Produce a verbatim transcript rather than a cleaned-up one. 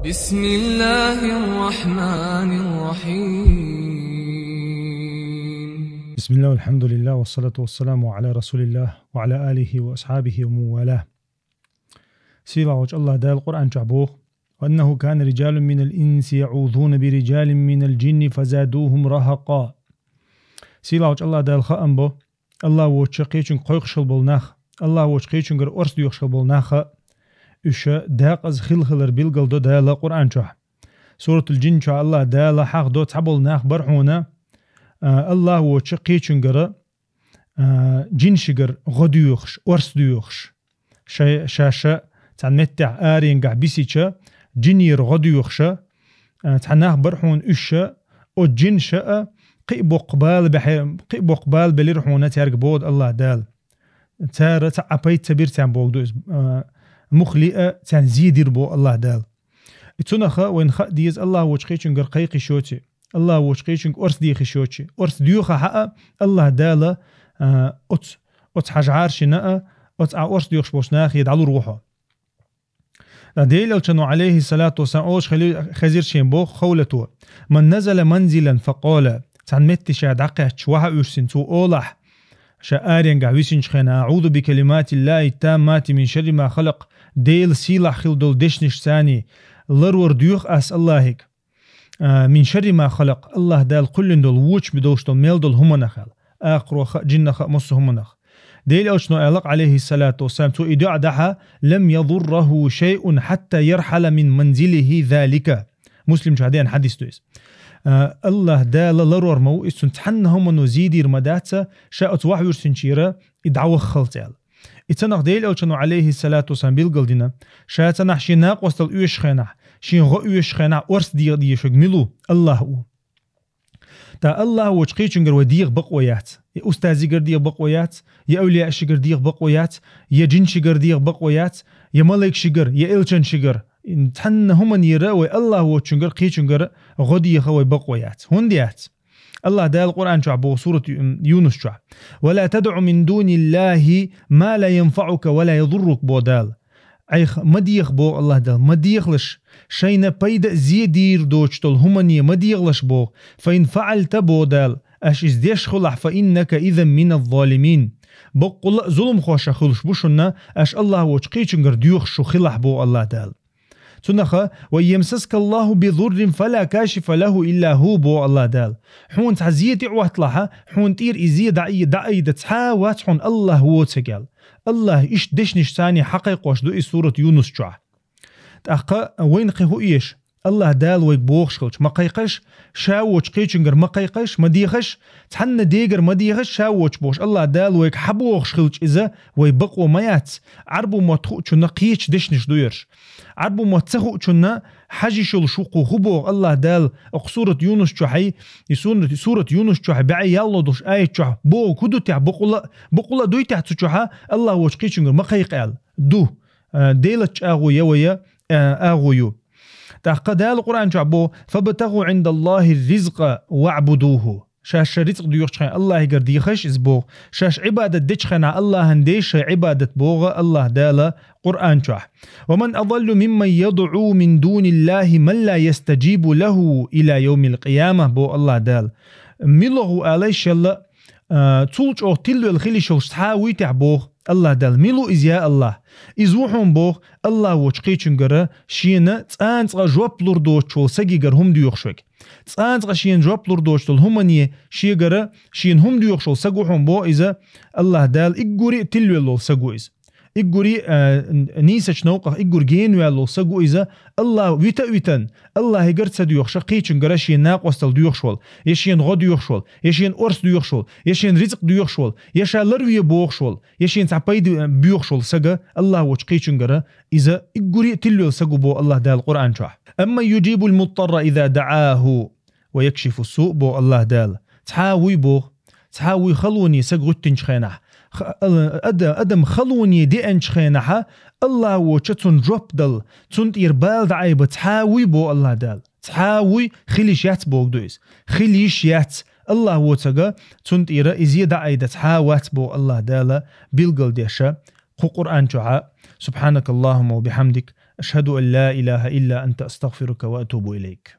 بسم الله الرحمن الرحيم. بسم الله والحمد لله والصلاة والسلام على رسول الله وعلى آله وأصحابه ومن والاه. Сийлахьчу Аллах Дала Къуръан чохь боху: «وأنه كان رجال من الإنس يعوذون برجال من الجن فزادوهم رهقا». Сийлахьчу Аллах Дала хаам бо, Аллах воцчу кхечуьнга кхойкхуш хила болу нах, Аллах воцчу кхечуьнгара орца доьхуш хила болу нах а, уьш декъаза хила хилар билгалдо Дала Къуръан чохь. Суратул Джин чохь Аллах Дала хьахдо цхьаболу нах бара хьуна, а, Аллах воцчу кхечуьнгара, а, джиншигара гӀо доьхуш, орца доьхуш. Шай-, ша-ша цхьана меттехь аренгахь бисича, джинера гӀо доьхуша, а, цхьа нах бара хьуна уьш ша, оцу джинша а, кхин а боккха бала бехье-, кхин а боккха бала белира хьуна цаьрга боху Аллах Дала. Цара цхьа а пайда ца бира царна боху ду иза, а, мухли а царна зен дира боху Аллах Дала. И цунах а вайна хаа деза Аллах воцчу кхечуьнгара кхайкхиш йоций, Аллах воцчу кхечуьнга орца дехиш йоций. Орца доьхахь а Аллах Дала, а, оцу, оцу хьажа гӀаршина а, оцу а орца доьхуш болчу нахе дӀалур ву хьо. Ткъа Делан Элчано, алейхиссалату вассалам, олуш хили-, хезира шен боху Хавлато: «من نزل منزلا فقال», цхьана метте ша дӀакхаьчча, ваха уьрсина цо олахь, ша аренгахь висинчу хенахь: «أعوذ بكلمات الله التامات من شر ما خلق», Делан сийлахь хила долу дешнаш царний ларор доьху ас Аллахьига. А, «من شر ما خلق», Аллах Дала кхоьллина долу, вочу долуш долу, мел долу хӀуманах аьлла. Акхарох а, джиннах а, массо а хӀуманах. Делан Элчано аьлла, алейхиссалату вассалам, цо и дуьа дахьа: «لم يضره شيء حتى يرحل من منزله ذلك». Муслим чохь деана хьадис ду иза. А, Аллах Дала ларор ма ву, иза цунна цхьанна хӀумано зен дийр ма дац, ша оцу ваха вуьрсинчера и дӀаваххалц аьлла. И цунах Делан Элчано, алейхиссалату вассалам, билгалдина, ша цунах шен накъостал оьшуш хенахь, шен гӀо оьшуш хенахь орца дегӀа дезаш верг мила ву? Аллах ву. Ткъа Аллах воцчу кхечуьнгара вай дегӀа бакъо яц. Я устазигара дегӀа бакъо яц, я эвлияашигара дегӀа бакъо яц, я джиншигара дегӀа бакъо яц, я малайкашигара, я элчаншигара. Цхьанна хӀуманера вай Аллах воцчуьнгара кхечуьнгара гӀо деха вай бакъо яц. ХӀунда яц? Аллах Дала Къуръан чохь боху сурат Ю-, Юнус чохь: «ولا تدع من دون الله ما لا ينفعك ولا يضرك», бо Дала. Айхьа ма деха, боху Аллах Дала, ма дехалаш, шайна пайда а, зе дийр доцуш долу хӀумане ма дехалаш, боху. «فإن فعلت», бо Дала, аша иза деш хилахь, «فإنك إذا من الظالمين». Баккъулла а зуламхоша хуьлуш бу шуна, аша Аллах воцчу кхечуьнгара доьхуш шу хилахь, боху Аллах Дала. Цунаха: «وإن يمسسك الله بضر فلا كاشف له إلا هو», боху Аллах Дала. Хьуна цхьа зе тӀе а хӀотталахьа, хьуна тӀера и зе дӀа-, дӀаайда цхьа а вац хьуна Аллах воцург аьлла. Аллах иштта дешнаш царний хьакхайкхош ду и сурат Юнус чохь. ТӀаккха вайна кхин хӀун эш? Аллах Дала вайга бохуш хилча, ма кхайкхаш, ша воцчу кхечуьнгара ма кхайкхаш, ма дехаш, цхьанна дегара ма дехаш, ша воцчу бохуш, Аллах Дала вайга хьан бохуш хилча иза, вай бакъо ма яц. Ӏарбу мотт хуучунна кхечу дешнаш ду ерш. Ӏарбу мотт ца хуучунна хьажа йиш йолуш ву кху хӀун боху Аллах Дала, окху сурат Юнус чохьий, и сурат, сурат Юнус чохь бӀе ялло долуш аят чохь боху хӀун ду техь бакъула, бакъула дуй техь цу чохьа, Аллах воцчу кхечуьнгара ма кхайкха аьлла. Ду. А, Делаца чӀагӀо я вай, а, агӀо ю. ТӀаккха Дала Къуръан чохь боху: «فابتغوا عند الله الرزق واعبدوه». Шаьш шайн рицкъ доьхучу хенахь Аллахьигара дехаш иза боху. Шаьш Ӏибадат дечу хенахь Аллахьан деш шайн Ӏибадат боху Аллах Дала Къуръан чохь. «ومن أضل ممن يدعو من دون الله من لا يستجيب له إلى يوم القيامة», боху Аллах Дала. Мила ву алай шелла, а, цул чӀогӀа тилвелла хила йиш йолуш цхьа а вуй техь боху Аллах Дала. Мила ву иза, я Аллах? Иза ву хьуна боху, Аллах воцчу кхечуьнгара шена цкъа-цкъа жоп лур доцуш волу сагигара хӀума доьхуш верг. Цкъа-цкъа шена жоп лур доцуш долу хӀумане шегара шена хӀума доьхуш волу саг ву хьуна боху иза, Аллах Дала, иггури а тилвелла волу саг ву иза. Иггури, а, н-, нийсачу новкъах иггур генаваьлла волу саг ву иза, Аллах вита а витан, Аллахьигара ца доьхуша, кхечуьнгара шена накъостал доьхуш волу, я шена гӀо доьхуш волу, я шена орца доьхуш волу, я шена рицкъ доьхуш волу, я ша ларве бохуш волу, я шена цхьа пайда, а, боьхуш волу сага, Аллах воцчу кхечуьнгара иза иггури а тилвелла саг ву боху Аллах Дала Къуръан чохь. «أمن يجيب المضطر إذا دعاه ويكشف السوء», боху Аллах Дала. Цхьа а вуй боху, цхьа а вуй халоне саг гӀуьттинчу хенахь. Ха-, ала-, ада-, адам халоне деанчу хенахьа, Аллах воцча цунна жоп дала, цунна тӀера бала дӀаайба цхьа а вуй боху Аллах Дала. Цхьа а вуй хила йиш яц боху ду иза. Хила йиш яц. Аллах воцага цунна тӀера и зе дӀаайда цхьа а вац боху Аллах Дала билгалдеша. хъу Къуръан чу гӀа. سبحانك اللهم وبحمدك، أشهد أن لا إله إلا أنت، أستغفرك وأتوب إليك.